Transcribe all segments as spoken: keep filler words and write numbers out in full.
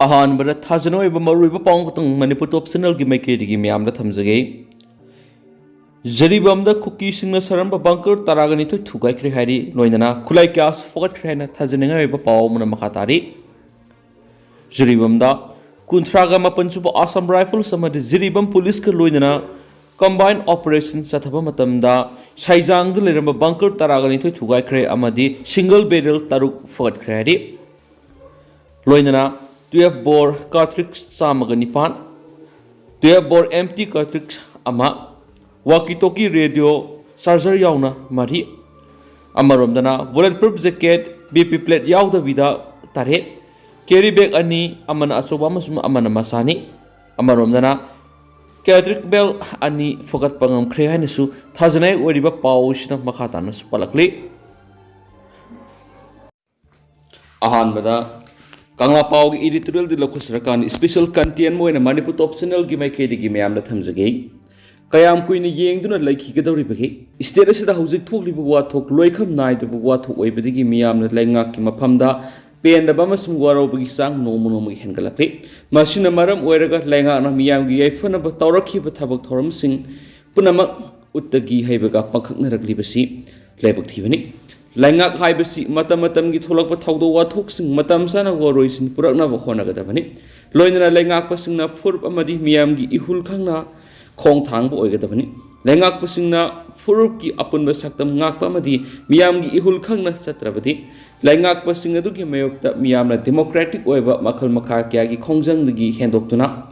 ꯑꯍꯥꯟꯕꯗ ꯊꯥꯖꯅ ꯑꯣꯏꯕ ꯃꯔꯨꯑꯣꯏꯕ ꯄꯥꯎ ꯑꯃꯈꯛꯇꯪ ꯃꯅꯤꯄꯨꯔ ꯇꯣꯞ ꯆꯦꯅꯦꯜꯒꯤ ꯃꯥꯏꯀꯩꯗꯒꯤ ꯃꯌꯥꯝꯗ ꯊꯝꯖꯒꯦ꯫ ꯖꯤꯔꯤꯕꯥꯝꯗ ꯀꯨꯀꯤꯁꯤꯡꯅ ꯁꯥꯔꯝꯕ ꯕꯪꯀꯔ ꯇꯔꯥꯒ ꯅꯤꯊꯣꯏ ꯊꯨꯒꯥꯏꯈ꯭ꯔꯦ ꯍꯥꯏꯔꯤ꯫ ꯂꯣꯏꯅꯅ ꯈꯨꯠꯂꯥꯏ ꯀꯌꯥꯁꯨ ꯐꯒꯠꯈ꯭ꯔꯦ ꯍꯥꯏꯅ ꯊꯥꯖꯅꯤꯡꯉꯥꯏ ꯑꯣꯏꯕ ꯄꯥꯎ ꯑꯃꯅ ꯃꯈꯥ ꯇꯥꯔꯤ꯫ ꯖꯤꯔꯤꯕꯥꯝꯗ ꯀꯨꯟꯊ꯭ꯔꯥꯒ ꯃꯥꯄꯟ ꯁꯨꯕ ꯑꯁꯥꯝ ꯔꯥꯏꯐꯜꯁ ꯑꯃꯗꯤ ꯖꯤꯔꯤꯕꯥꯝ ꯄꯨꯂꯤꯁꯀ ꯂꯣꯏꯅꯅ ꯀꯝꯕꯥꯏꯟ ꯑꯣꯄꯔꯦꯁꯟ ꯆꯠꯊꯕ ꯃꯇꯝꯗ ꯁꯥꯏꯖꯥꯡꯗ ꯂꯩꯔꯝꯕ ꯕꯪꯀꯔ ꯇꯔꯥꯒ ꯅꯤꯊꯣꯏ ꯊꯨꯒꯥꯏꯈ꯭ꯔꯦ ꯑꯃꯗꯤ ꯁꯤꯡꯒꯜ ꯕꯦꯔꯦꯜ ꯇꯔꯨꯛ ꯐꯒꯠꯈ꯭ꯔꯦ ꯍꯥꯏꯔꯤ꯫ ꯂꯣꯏꯅꯅ ꯇꯨꯌꯦꯜꯐ ꯕꯣꯔ ꯀꯥꯔꯇ꯭ꯔꯤꯖ ꯆꯥꯝꯃꯒ ꯅꯤꯄꯥꯟ, ꯇꯨꯌꯦꯜꯐ ꯕꯣꯔ ꯑꯦꯝꯇꯤ ꯀꯥꯔꯇ꯭ꯔꯤꯖ ꯑꯃ, ꯋꯥꯀꯤ ꯇꯣꯀꯤ ꯔꯦꯗꯤꯑꯣ ꯆꯥꯔꯖꯔ ꯌꯥꯎꯅ ꯃꯔꯤ, ꯑꯃꯔꯣꯝꯗꯅ bullet proof jacket, BP plate ꯌꯥꯎꯗꯕꯤꯗ ꯇꯔꯦꯠ, ꯀꯦꯔꯤ ꯕꯦꯒ ꯑꯅꯤ, ꯑꯃꯅ ꯑꯆꯧꯕ ꯑꯃꯁꯨꯡ ꯑꯃꯅ ꯃꯆꯥꯅꯤ, ꯑꯃꯔꯣꯝꯗꯅ ꯀꯦꯇ꯭ꯔꯤꯛ ꯕꯦꯜ ꯑꯅꯤ ꯐꯒꯠꯄ ꯉꯝꯈ꯭ꯔꯦ ꯍꯥꯏꯅꯁꯨ ꯊꯥꯖꯅꯤꯡꯉꯥꯏ ꯑꯣꯏꯔꯤꯕ ꯄꯥꯎ ꯑꯁꯤꯅ ꯃꯈꯥ ꯇꯥꯅꯁꯨ ꯄꯜꯂꯛꯂꯤ꯫ ꯑꯍꯥꯟꯕꯗ ꯀꯪꯂꯥ ꯄꯥꯎꯒꯤ ꯏꯗꯤꯇꯣꯔꯤꯌꯦꯜꯗꯤ ꯂꯧꯈꯠꯆꯔꯀꯥꯟꯗ ꯏꯁꯄꯤꯁꯦꯜ ꯀꯟꯇꯦꯟ ꯑꯃ ꯑꯣꯏꯅ ꯃꯅꯤꯄꯨꯔ ꯇꯣꯞ ꯆꯦꯅꯦꯜꯒꯤ ꯃꯥꯏꯀꯩꯗꯒꯤ ꯃꯌꯥꯝꯗ ꯊꯝꯖꯒꯦ꯫ ꯀꯌꯥꯝ ꯀꯨꯏꯅ ꯌꯦꯡꯗꯨꯅ ꯂꯩꯈꯤꯒꯗꯧꯔꯤꯕꯒꯦ? ꯁ꯭ꯇꯦꯠ ꯑꯁꯤꯗ ꯍꯧꯖꯤꯛ ꯊꯣꯛꯂꯤꯕ ꯋꯥꯊꯣꯛ ꯂꯣꯏꯈꯝ ꯅꯥꯏꯗꯕ ꯋꯥꯊꯣꯛ ꯑꯣꯏꯕꯗꯒꯤ ꯃꯤꯌꯥꯝꯅ ꯂꯩꯉꯥꯛꯀꯤ ꯃꯐꯝꯗ ꯄꯦꯟꯗꯕ ꯑꯃꯁꯨꯡ ꯋꯥꯔꯧꯕꯒꯤ ꯆꯥꯡ ꯅꯣꯡꯃ ꯅꯣꯡꯃꯒꯤ ꯍꯦꯟꯒꯠꯂꯛꯂꯤ꯫ ꯃꯁꯤꯅ ꯃꯔꯝ ꯑꯣꯏꯔꯒ ꯂꯩꯉꯥꯛꯅ ꯃꯤꯌꯥꯝꯒꯤ ꯌꯥꯏꯐꯅꯕ ꯇꯧꯔꯛꯈꯤꯕ ꯊꯕꯛ ꯊꯧꯔꯝꯁꯤꯡ ꯄꯨꯝꯅꯃꯛ ꯎꯠꯇꯒꯤ ꯍꯩꯕꯒ ꯄꯥꯡꯈꯛꯅꯔꯛꯂꯤꯕꯁꯤ ꯂꯥꯏꯕꯛ ꯊꯤꯕꯅꯤ꯫ ꯂꯩꯉꯥꯛ ꯍꯥꯏꯕꯁꯤ ꯃꯇꯝ ꯃꯇꯝꯒꯤ ꯊꯣꯛꯂꯛꯄ ꯊꯧꯗꯣꯛ ꯋꯥꯊꯣꯛꯁꯤꯡ ꯃꯇꯝ ꯆꯥꯅ ꯋꯥꯔꯣꯏꯁꯤꯟ ꯄꯨꯔꯛꯅꯕ ꯍꯣꯠꯅꯒꯗꯕꯅꯤ꯫ ꯂꯣꯏꯅꯅ ꯂꯩꯉꯥꯛꯄꯁꯤꯡꯅ ꯐꯨꯔꯨꯞ ꯑꯃꯗꯤ ꯃꯤꯌꯥꯝꯒꯤ ꯏꯍꯨꯜ ꯈꯪꯅ ꯈꯣꯡ ꯊꯥꯡꯕ ꯑꯣꯏꯒꯗꯕꯅꯤ꯫ ꯂꯩꯉꯥꯛꯄꯁꯤꯡꯅ ꯐꯨꯔꯨꯞꯀꯤ ꯑꯄꯨꯟꯕ ꯁꯛꯇꯝ ꯉꯥꯛꯄ ꯑꯃꯗꯤ ꯃꯤꯌꯥꯝꯒꯤ ꯏꯍꯨꯜ ꯈꯪꯅ ꯆꯠꯇ꯭ꯔꯕꯗꯤ, ꯂꯩꯉꯥꯛꯄꯁꯤꯡ ꯑꯗꯨꯒꯤ ꯃꯥꯌꯣꯛꯇ ꯃꯤꯌꯥꯝꯅ ꯗꯦꯃꯣꯀ꯭ꯔꯦꯇꯤꯛ ꯑꯣꯏꯕ ꯃꯈꯜ ꯃꯈꯥ ꯀꯌꯥꯒꯤ ꯈꯣꯡꯖꯪꯗꯒꯤ ꯍꯦꯟꯗꯣꯛꯇꯨꯅ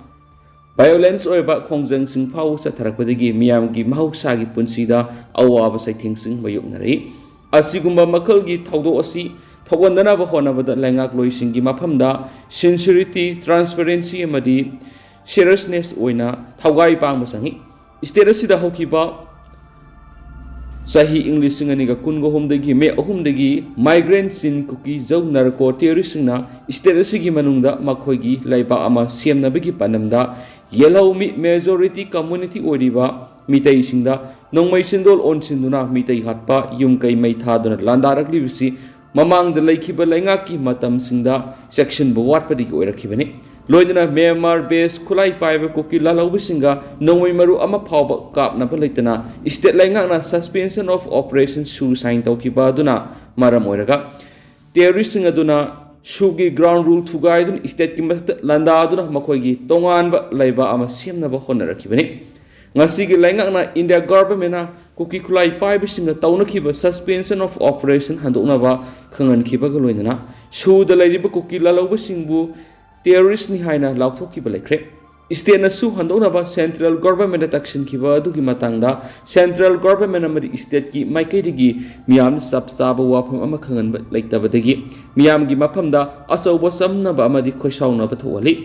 ꯚꯥꯏꯑꯣꯂꯦꯟꯁ ꯑꯣꯏꯕ ꯈꯣꯡꯖꯪꯁꯤꯡ ꯐꯥꯎꯕ ꯆꯠꯊꯔꯛꯄꯗꯒꯤ ꯃꯤꯌꯥꯝꯒꯤ ꯃꯍꯧꯁꯥꯒꯤ ꯄꯨꯟꯁꯤꯗ ꯑꯋꯥꯕ ꯆꯩꯊꯦꯡꯁꯤꯡ ꯃꯥꯌꯣꯛꯅꯔꯛꯏ꯫ ꯑꯁꯤꯒꯨꯝꯕ ꯃꯈꯜꯒꯤ ꯊꯧꯗꯣꯛ ꯑꯁꯤ ꯊꯣꯛꯍꯟꯗꯅꯕ ꯍꯣꯠꯅꯕꯗ ꯂꯩꯉꯥꯛꯂꯣꯏꯁꯤꯡꯒꯤ ꯃꯐꯝꯗ ꯁꯤꯟꯁꯤꯔꯤꯇꯤ, ꯇ꯭ꯔꯥꯟꯁꯄꯦꯔꯦꯟꯁꯤ ꯑꯃꯗꯤ ꯁꯤꯔꯤꯌꯁꯅꯦꯁ ꯑꯣꯏꯅ ꯊꯧꯒꯥꯏ ꯄꯥꯡꯕ ꯆꯪꯏ꯫ ꯁ꯭ꯇꯦꯠ ꯑꯁꯤꯗ ꯍꯧꯈꯤꯕ ꯆꯍꯤ ꯏꯪ ꯂꯤꯁꯤꯡ ꯑꯅꯤꯒ ꯀꯨꯟꯒ ꯑꯍꯨꯝꯗꯒꯤ ꯃꯦ ꯑꯍꯨꯝꯗꯒꯤ ꯃꯥꯏꯒ꯭ꯔꯦꯟꯠ ꯆꯤꯟ ꯀꯨꯀꯤ ꯖꯧ ꯅꯥꯔꯀꯣ ꯇꯦꯔꯣꯔꯤꯁꯁꯤꯡꯅ ꯁ꯭ꯇꯦꯠ ꯑꯁꯤꯒꯤ ꯃꯅꯨꯡꯗ ꯃꯈꯣꯏꯒꯤ ꯂꯩꯕꯥꯛ ꯑꯃ ꯁꯦꯝꯅꯕꯒꯤ ꯄꯥꯟꯗꯝꯗ ꯌꯦꯜꯍꯧꯃꯤ ꯃꯦꯖꯣꯔꯤꯇꯤ ꯀꯝꯃ꯭ꯌꯨꯅꯤꯇꯤ ꯑꯣꯏꯔꯤꯕ ꯃꯤꯇꯩꯁꯤꯡꯗ ꯅꯣꯡꯃꯩ ꯆꯤꯟꯗꯣꯜ ꯑꯣꯟꯁꯤꯟꯗꯨꯅ ꯃꯤꯇꯩ ꯍꯥꯠꯄ, ꯌꯨꯝ ꯀꯩ ꯃꯩ ꯊꯥꯗꯨꯅ ꯂꯥꯟꯗꯥꯔꯛꯂꯤꯕꯁꯤ ꯃꯃꯥꯡꯗ ꯂꯩꯈꯤꯕ ꯂꯩꯉꯥꯛꯀꯤ ꯃꯇꯝꯁꯤꯡꯗ ꯆꯦꯛꯁꯤꯟꯕ ꯋꯥꯠꯄꯗꯒꯤ ꯑꯣꯏꯔꯛꯈꯤꯕꯅꯤ꯫ ꯂꯣꯏꯅꯅ ꯃ꯭ꯌꯥꯟꯃꯥꯔ based ꯈꯨꯠꯂꯥꯏ ꯄꯥꯏꯕ ꯀꯨꯀꯤ ꯂꯥꯜꯍꯧꯕꯁꯤꯡꯒ ꯅꯣꯡꯃꯩ ꯃꯔꯨ ꯑꯃ ꯐꯥꯎꯕ ꯀꯥꯞꯅꯕ ꯂꯩꯇꯅ state ꯂꯩꯉꯥꯛꯅ suspension of operation ꯁꯨ sign ꯇꯧꯈꯤꯕ ꯑꯗꯨꯅ ꯃꯔꯝ ꯑꯣꯏꯔꯒ terroristꯁꯤꯡ ꯑꯗꯨꯅ ꯁꯨꯒꯤ ground rule ꯊꯨꯒꯥꯏꯗꯨꯅ stateꯀꯤ ꯃꯊꯛꯇ ꯂꯥꯟꯗꯥꯗꯨꯅ ꯃꯈꯣꯏꯒꯤ ꯇꯣꯉꯥꯟꯕ ꯂꯩꯕꯥꯛ ꯑꯃ ꯁꯦꯝꯅꯕ ꯍꯣꯠꯅꯔꯛꯈꯤꯕꯅꯤ꯫ ꯉꯁꯤꯒꯤ ꯂꯩꯉꯥꯛꯅ India governmentꯅ ꯀꯨꯀꯤ ꯈꯨꯠꯂꯥꯏ ꯄꯥꯏꯕꯁꯤꯡꯅ ꯇꯧꯅꯈꯤꯕ suspension of operation ꯍꯟꯗꯣꯛꯅꯕ ꯈꯪꯍꯟꯈꯤꯕꯒ ꯂꯣꯏꯅꯅ ꯁꯨꯗ ꯂꯩꯔꯤꯕ ꯀꯨꯀꯤ ꯂꯥꯜꯍꯧꯕꯁꯤꯡꯕꯨ terroristꯅꯤ ꯍꯥꯏꯅ ꯂꯥꯎꯊꯣꯛꯈꯤꯕ ꯂꯩꯈ꯭ꯔꯦ꯫ Stateꯅ ꯁꯨ ꯍꯟꯗꯣꯛꯅꯕ central governmentꯇ ꯇꯛꯁꯤꯟꯈꯤꯕ ꯑꯗꯨꯒꯤ ꯃꯇꯥꯡꯗ central government ꯑꯃꯗꯤ stateꯀꯤ ꯃꯥꯏꯀꯩꯗꯒꯤ ꯃꯤꯌꯥꯝꯗ ꯆꯞ ꯆꯥꯕ ꯋꯥꯐꯝ ꯑꯃ ꯈꯪꯍꯟꯕ ꯂꯩꯇꯕꯗꯒꯤ ꯃꯤꯌꯥꯝꯒꯤ ꯃꯐꯝꯗ ꯑꯆꯧꯕ ꯆꯝꯅꯕ ꯑꯃꯗꯤ ꯈꯣꯏꯁꯥꯎꯅꯕ ꯊꯣꯛꯍꯜꯂꯤ꯫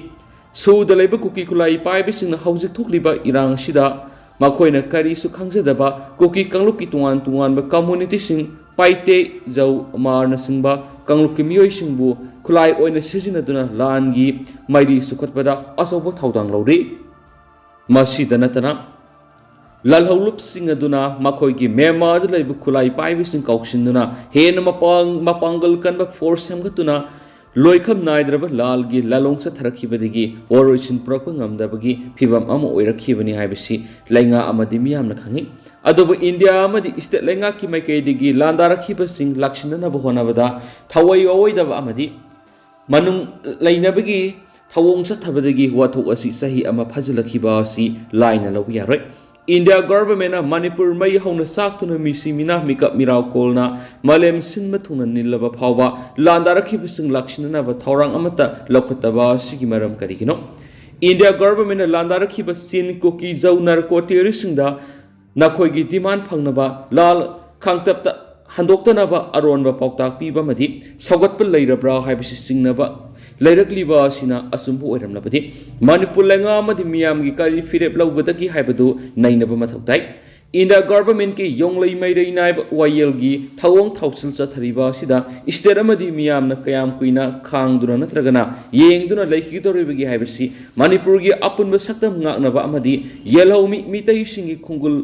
ꯁꯨꯗ ꯂꯩꯕ ꯀꯨꯀꯤ ꯈꯨꯠꯂꯥꯏ ꯄꯥꯏꯕꯁꯤꯡꯅ ꯍꯧꯖꯤꯛ ꯊꯣꯛꯂꯤꯕ ꯏꯔꯥꯡ ꯑꯁꯤꯗ ꯃꯈꯣꯏꯅ ꯀꯔꯤꯁꯨ ꯈꯪꯖꯗꯕ ꯀꯨꯀꯤ ꯀꯥꯡꯂꯨꯞꯀꯤ ꯇꯣꯉꯥꯟ ꯇꯣꯉꯥꯟꯕ communityꯁꯤꯡ, ꯄꯥꯏꯇꯦ, ꯖꯧ, ꯃꯥꯔꯅꯆꯤꯡꯕ ꯀꯥꯡꯂꯨꯞꯀꯤ ꯃꯤꯑꯣꯏꯁꯤꯡꯕꯨ ꯈꯨꯠꯂꯥꯏ ꯑꯣꯏꯅ ꯁꯤꯖꯤꯟꯅꯗꯨꯅ ꯂꯥꯟꯒꯤ ꯃꯩꯔꯤ ꯆꯨꯈꯠꯄꯗ ꯑꯆꯧꯕ ꯊꯧꯗꯥꯡ ꯂꯧꯔꯤ꯫ ꯃꯁꯤꯗ ꯅꯠꯇꯅ ꯂꯥꯜꯍꯧꯂꯨꯞꯁꯤꯡ ꯑꯗꯨꯅ ꯃꯈꯣꯏꯒꯤ ꯃ꯭ꯌꯥꯟꯃꯥꯔꯗ ꯂꯩꯕ ꯈꯨꯠꯂꯥꯏ ꯄꯥꯏꯕꯁꯤꯡ ꯀꯧꯁꯤꯟꯗꯨꯅ ꯍꯦꯟꯅ ꯃꯄꯥꯡ-, ꯃꯄꯥꯡꯒꯜ ꯀꯟꯕ force ꯁꯦꯝꯒꯠꯇꯨꯅ ꯂꯣꯏꯈꯝ ꯅꯥꯏꯗ꯭ꯔꯕ ꯂꯥꯜꯒꯤ ꯂꯥꯂꯣꯡ ꯆꯠꯊꯔꯛꯈꯤꯕꯗꯒꯤ ꯋꯥꯔꯣꯏꯁꯤꯟ ꯄꯨꯔꯛꯄ ꯉꯝꯗꯕꯒꯤ ꯐꯤꯚꯝ ꯑꯃ ꯑꯣꯏꯔꯛꯈꯤꯕꯅꯤ ꯍꯥꯏꯕꯁꯤ ꯂꯩꯉꯥꯛ ꯑꯃꯗꯤ ꯃꯤꯌꯥꯝꯅ ꯈꯪꯏ꯫ ꯑꯗꯨꯕꯨ ꯏꯟꯗꯤꯌꯥ ꯑꯃꯗꯤ state ꯂꯩꯉꯥꯛꯀꯤ ꯃꯥꯏꯀꯩꯗꯒꯤ ꯂꯥꯟꯗꯥꯔꯛꯈꯤꯕꯁꯤꯡ ꯂꯥꯛꯁꯤꯟꯅꯅꯕ ꯍꯣꯠꯅꯕꯗ ꯊꯋꯥꯏ ꯌꯥꯎꯔꯣꯏꯗꯕ ꯑꯃꯗꯤ ꯃꯅꯨꯡ ꯂꯩꯅꯕꯒꯤ ꯊꯧꯑꯣꯡ ꯆꯠꯊꯕꯗꯒꯤ ꯋꯥꯊꯣꯛ ꯑꯁꯤ ꯆꯍꯤ ꯑꯃ ꯐꯥꯖꯤꯜꯂꯛꯈꯤꯕ ꯑꯁꯤ ꯂꯥꯏꯅ ꯂꯧꯕ ꯌꯥꯔꯣꯏ꯫ ꯏꯟꯗꯤꯌꯥ ꯒꯚꯔꯟꯃꯦꯟꯅ ꯃꯅꯤꯄꯨꯔ ꯃꯩ ꯍꯧꯅ ꯆꯥꯛꯇꯨꯅ ꯃꯤꯁꯤ ꯃꯤꯅꯥ ꯃꯤꯀꯞ ꯃꯤꯔꯥꯎ ꯀꯣꯜꯅ ꯃꯥꯂꯦꯝ ꯁꯤꯟꯕ ꯊꯨꯡꯅ ꯅꯤꯜꯂꯕ ꯐꯥꯎꯕ ꯂꯥꯟꯗꯥꯔꯛꯈꯤꯕꯁꯤꯡ ꯂꯥꯛꯁꯤꯟꯅꯅꯕ ꯊꯧꯔꯥꯡ ꯑꯃꯠꯇ ꯂꯧꯈꯠꯇꯕ ꯑꯁꯤꯒꯤ ꯃꯔꯝ ꯀꯔꯤꯒꯤꯅꯣ? ꯏꯟꯗꯤꯌꯥ ꯒꯚꯔꯟꯃꯦꯟꯅ ꯂꯥꯟꯗꯥꯔꯛꯈꯤꯕ ꯆꯤꯟ, ꯀꯨꯀꯤ, ꯖꯧ narco terroristꯁꯤꯡꯗ ꯅꯈꯣꯏꯒꯤ demand ꯐꯪꯅꯕ ꯂꯥꯜ ꯈꯥꯡꯇꯞꯇ ꯍꯟꯗꯣꯛꯇꯅꯕ ꯑꯔꯣꯟꯕ ꯄꯥꯎꯇꯥꯛ ꯄꯤꯕ ꯑꯃꯗꯤ ꯁꯧꯒꯠꯄ ꯂꯩꯔꯕ꯭ꯔꯥ ꯍꯥꯏꯕꯁꯤ ꯆꯤꯡꯅꯕ ꯂꯩꯔꯛꯂꯤꯕ ꯑꯁꯤꯅ ꯑꯆꯨꯝꯕ ꯑꯣꯏꯔꯝꯂꯕꯗꯤ ꯃꯅꯤꯄꯨꯔ ꯂꯩꯉꯥꯛ ꯑꯃꯗꯤ ꯃꯤꯌꯥꯝꯒꯤ ꯀꯔꯤ ꯐꯤꯔꯦꯞ ꯂꯧꯒꯗꯒꯦ ꯍꯥꯏꯕꯗꯨ ꯅꯩꯅꯕ ꯃꯊꯧ ꯇꯥꯏ꯫ ꯏꯟꯗꯤꯌꯥ ꯒꯚꯔꯟꯃꯦꯟꯀꯤ ꯌꯣꯡꯂꯩ ꯃꯩꯔꯩ ꯅꯥꯏꯕ ꯋꯥꯌꯦꯜꯒꯤ ꯊꯧꯑꯣꯡ ꯊꯧꯁꯤꯜ ꯆꯠꯊꯔꯤꯕ ꯑꯁꯤꯗ state ꯑꯃꯗꯤ ꯃꯤꯌꯥꯝꯅ ꯀꯌꯥꯝ ꯀꯨꯏꯅ ꯈꯥꯡꯗꯨꯅ ꯅꯠꯇ꯭ꯔꯒꯅ ꯌꯦꯡꯗꯨꯅ ꯂꯩꯈꯤꯒꯗꯧꯔꯤꯕꯒꯦ ꯍꯥꯏꯕꯁꯤ ꯃꯅꯤꯄꯨꯔꯒꯤ ꯑꯄꯨꯟꯕ ꯁꯛꯇꯝ ꯉꯥꯛꯅꯕ ꯑꯃꯗꯤ ꯌꯦꯜꯍꯧꯃꯤ ꯃꯤꯇꯩꯁꯤꯡꯒꯤ ꯈꯣꯡꯒꯨꯜ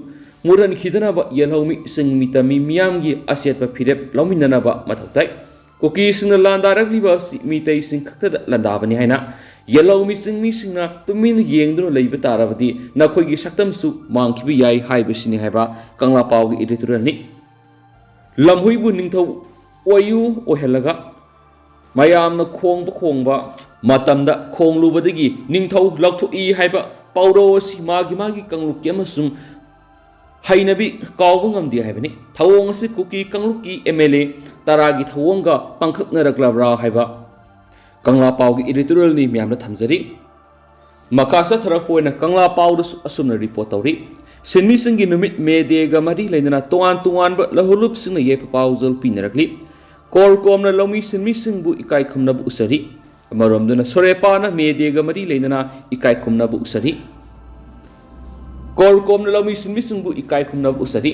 ꯃꯨꯠꯍꯟꯈꯤꯗꯅꯕ ꯌꯦꯜꯍꯧꯃꯤ ꯆꯤꯡꯃꯤ ꯇꯝꯃꯤ ꯃꯤꯌꯥꯝꯒꯤ ꯑꯆꯦꯠꯄ ꯐꯤꯔꯦꯞ ꯂꯧꯃꯤꯟꯅꯅꯕ ꯃꯊꯧ ꯇꯥꯏ꯫ ꯀꯨꯀꯤꯁꯤꯡꯅ ꯂꯥꯟꯗꯥꯔꯛꯂꯤꯕ ꯑꯁꯤ ꯃꯤꯇꯩꯁꯤꯡ ꯈꯛꯇꯗ ꯂꯥꯟꯗꯥꯕꯅꯤ ꯍꯥꯏꯅ ꯌꯦꯜꯍꯧꯃꯤ ꯆꯤꯡꯃꯤꯁꯤꯡꯅ ꯇꯨꯃꯤꯟꯅ ꯌꯦꯡꯗꯨꯅ ꯂꯩꯕ ꯇꯥꯔꯕꯗꯤ ꯅꯈꯣꯏꯒꯤ ꯁꯛꯇꯝꯁꯨ ꯃꯥꯡꯈꯤꯕ ꯌꯥꯏ ꯍꯥꯏꯕꯁꯤꯅꯤ ꯍꯥꯏꯕ ꯀꯪꯂꯥ ꯄꯥꯎꯒꯤ editorialꯅꯤ꯫ ꯂꯝꯍꯨꯏꯕꯨ ꯅꯤꯡꯊꯧ ꯑꯣꯏꯌꯨ ꯑꯣꯏꯍꯜꯂꯒ ꯃꯌꯥꯝꯅ ꯈꯣꯡꯕ ꯈꯣꯡꯕ ꯃꯇꯝꯗ ꯈꯣꯡꯂꯨꯕꯗꯒꯤ ꯅꯤꯡꯊꯧ ꯂꯥꯎꯊꯣꯛꯏ ꯍꯥꯏꯕ ꯄꯥꯎꯔꯧ ꯑꯁꯤ ꯃꯥꯒꯤ ꯃꯥꯒꯤ ꯀꯥꯡꯂꯨꯞꯀꯤ ꯑꯃꯁꯨꯡ ꯍꯩꯅꯕꯤ ꯀꯥꯎꯕ ꯉꯝꯗꯦ ꯍꯥꯏꯕꯅꯤ꯫ ꯊꯧꯑꯣꯡ ꯑꯁꯤ ꯀꯨꯀꯤ ꯀꯥꯡꯂꯨꯞꯀꯤ MLA ꯇꯔꯥꯒꯤ ꯊꯧꯑꯣꯡꯒ ꯄꯥꯡꯈꯛꯅꯔꯛꯂꯕ꯭ꯔꯥ ꯍꯥꯏꯕ ꯀꯪꯂꯥ ꯄꯥꯎꯒꯤ editorialꯅꯤ ꯃꯌꯥꯝꯅ ꯊꯝꯖꯔꯤ꯫ ꯃꯈꯥ ꯆꯠꯊꯔꯛꯄ ꯑꯣꯏꯅ ꯀꯪꯂꯥ ꯄꯥꯎꯗꯁꯨ ꯑꯁꯨꯝꯅ report ꯇꯧꯔꯤ꯫ ꯁꯤꯟꯃꯤꯁꯤꯡꯒꯤ ꯅꯨꯃꯤꯠ May Dayꯒ ꯃꯔꯤ ꯂꯩꯅꯅ ꯇꯣꯉꯥꯟ ꯇꯣꯉꯥꯟꯕ ꯂꯧꯍꯨꯂꯨꯞꯁꯤꯡꯅ ꯌꯥꯏꯐ ꯄꯥꯎꯖꯦꯜ ꯄꯤꯅꯔꯛꯂꯤ꯫ ꯀꯣꯔꯀꯣꯝꯅ ꯂꯧꯃꯤ ꯁꯤꯟꯃꯤꯁꯤꯡꯕꯨ ꯏꯀꯥꯏ ꯈꯨꯝꯅꯕ ꯎꯠꯆꯔꯤ꯫ ꯑꯃꯔꯣꯝꯗꯅ ꯁꯣꯔꯦꯄꯥꯅ May Dayꯒ ꯃꯔꯤ ꯂꯩꯅꯅ ꯏꯀꯥꯏ ꯈꯨꯝꯅꯕ ꯎꯠꯆꯔꯤ꯫ ꯀꯣꯔꯀꯣꯝꯅ ꯂꯧꯃꯤ ꯁꯤꯟꯃꯤꯁꯤꯡꯕꯨ ꯏꯀꯥꯏ ꯈꯨꯝꯅꯕ ꯎꯠꯆꯔꯤ꯫